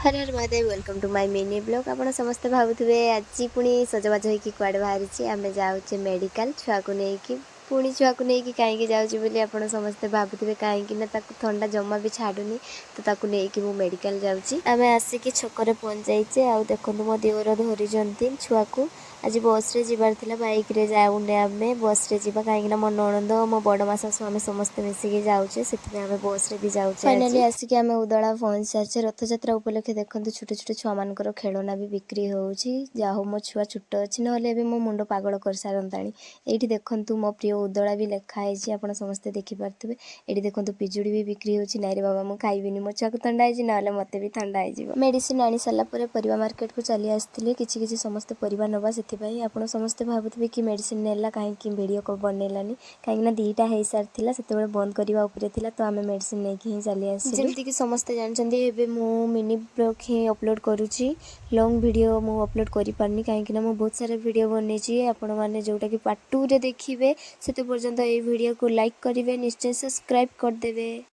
Har Har Mahadev. Welcome to my mini vlog. ଆପଣ ସମସ୍ତେ ଭାବୁଥିବେ, ଆଜି ପୁଣି ସଜବାଜ ହେଇକି କୁଆଡ଼େ ବାହାରିଛି। ଆମେ ଯାଉଛେ ମେଡ଼ିକାଲ ଛୁଆକୁ ନେଇକି। ପୁଣି ଛୁଆକୁ ନେଇକି କାହିଁକି ଯାଉଛି ବୋଲି ଆପଣ ସମସ୍ତେ ଭାବୁଥିବେ। କାହିଁକି ନା ତାକୁ ଥଣ୍ଡା ଜମା ବି ଛାଡ଼ୁନି, ତ ତାକୁ ନେଇକି ମୁଁ ମେଡ଼ିକାଲ ଯାଉଛି। ଆମେ ଆସିକି ଛକରେ ପହଞ୍ଚି ଯାଇଛେ। ଆଉ ଦେଖନ୍ତୁ, ମୋ ଦିଅର ଧରିଛନ୍ତି ଛୁଆକୁ। ଆଜି ବସ୍ରେ ଯିବାର ଥିଲା, ବାଇକ୍ରେ ଯାଉନେ, ଆମେ ବସ୍ରେ ଯିବା। କାହିଁକିନା ମୋ ନଣନ୍ଦ, ମୋ ବଡ଼ ମା ଶାଶୁ, ଆମେ ସମସ୍ତେ ମିଶିକି ଯାଉଛେ, ସେଥିପାଇଁ ଆମେ ବସ୍ରେ ବି ଯାଉଛେ। ଫାଇନାଲି ଆସିକି ଆମେ ଉଦଳା ପହଞ୍ଚି ସାରିଛେ। ରଥଯାତ୍ରା ଉପଲକ୍ଷେ ଦେଖନ୍ତୁ, ଛୋଟ ଛୋଟ ଛୁଆମାନଙ୍କର ଖେଳନା ବି ବିକ୍ରି ହେଉଛି। ଯାହା ହଉ, ମୋ ଛୁଆ ଛୋଟ ଅଛି, ନହେଲେ ଏବେ ମୋ ମୁଣ୍ଡ ପାଗଳ କରିସାରନ୍ତାଣି। ଏଇଠି ଦେଖନ୍ତୁ, ମୋ ପ୍ରିୟ ଉଦଳା ବି ଲେଖା ହେଇଛି, ଆପଣ ସମସ୍ତେ ଦେଖିପାରୁଥିବେ। ଏଇଠି ଦେଖନ୍ତୁ, ପିଜୁଳି ବି ବିକ୍ରି ହେଉଛି। ନାଇଁରେ ବାବା, ମୁଁ ଖାଇବିନି, ମୋ ଛୁଆକୁ ଥଣ୍ଡା ହେଇଛି, ନହେଲେ ମୋତେ ବି ଥଣ୍ଡା ହେଇଯିବ। ମେଡ଼ିସିନ ଆଣି ସାରିଲା ପରେ ପରିବା ମାର୍କେଟକୁ ଚାଲି ଆସିଥିଲି, କିଛି କିଛି ସମସ୍ତେ ପରିବା ନେବା ସେଥିପାଇଁ। ଆପଣ ସମସ୍ତେ ଭାବୁଥିବେ କି ମେଡ଼ିସିନ ନେଲା, କାହିଁକି ଭିଡ଼ିଓ ବନେଇଲାନି। କାହିଁକିନା 2ଟା ହେଇସାରିଥିଲା ସେତେବେଳେ, ବନ୍ଦ କରିବା ଉପରେ ଥିଲା, ତ ଆମେ ମେଡ଼ିସିନ ନେଇକି ହିଁ ଚାଲି ଆସିଲୁ। ଯେମିତିକି ସମସ୍ତେ ଜାଣିଛନ୍ତି, ଏବେ ମୁଁ ମିନି ବ୍ଲଗ୍ ହିଁ ଅପଲୋଡ଼ କରୁଛି। ଲଙ୍ଗ୍ ଭିଡ଼ିଓ ମୁଁ ଅପଲୋଡ଼ କରିପାରୁନି, କାହିଁକିନା ମୁଁ ବହୁତ ସାରା ଭିଡ଼ିଓ ବନେଇଛି, ଆପଣମାନେ ଯେଉଁଟାକି ପାର୍ଟ 2ରେ ଦେଖିବେ। ସେତେ ପର୍ଯ୍ୟନ୍ତ ଏଇ ଭିଡ଼ିଓକୁ ଲାଇକ୍ କରିବେ, ନିଶ୍ଚୟ ସବସ୍କ୍ରାଇବ୍ କରିଦେବେ।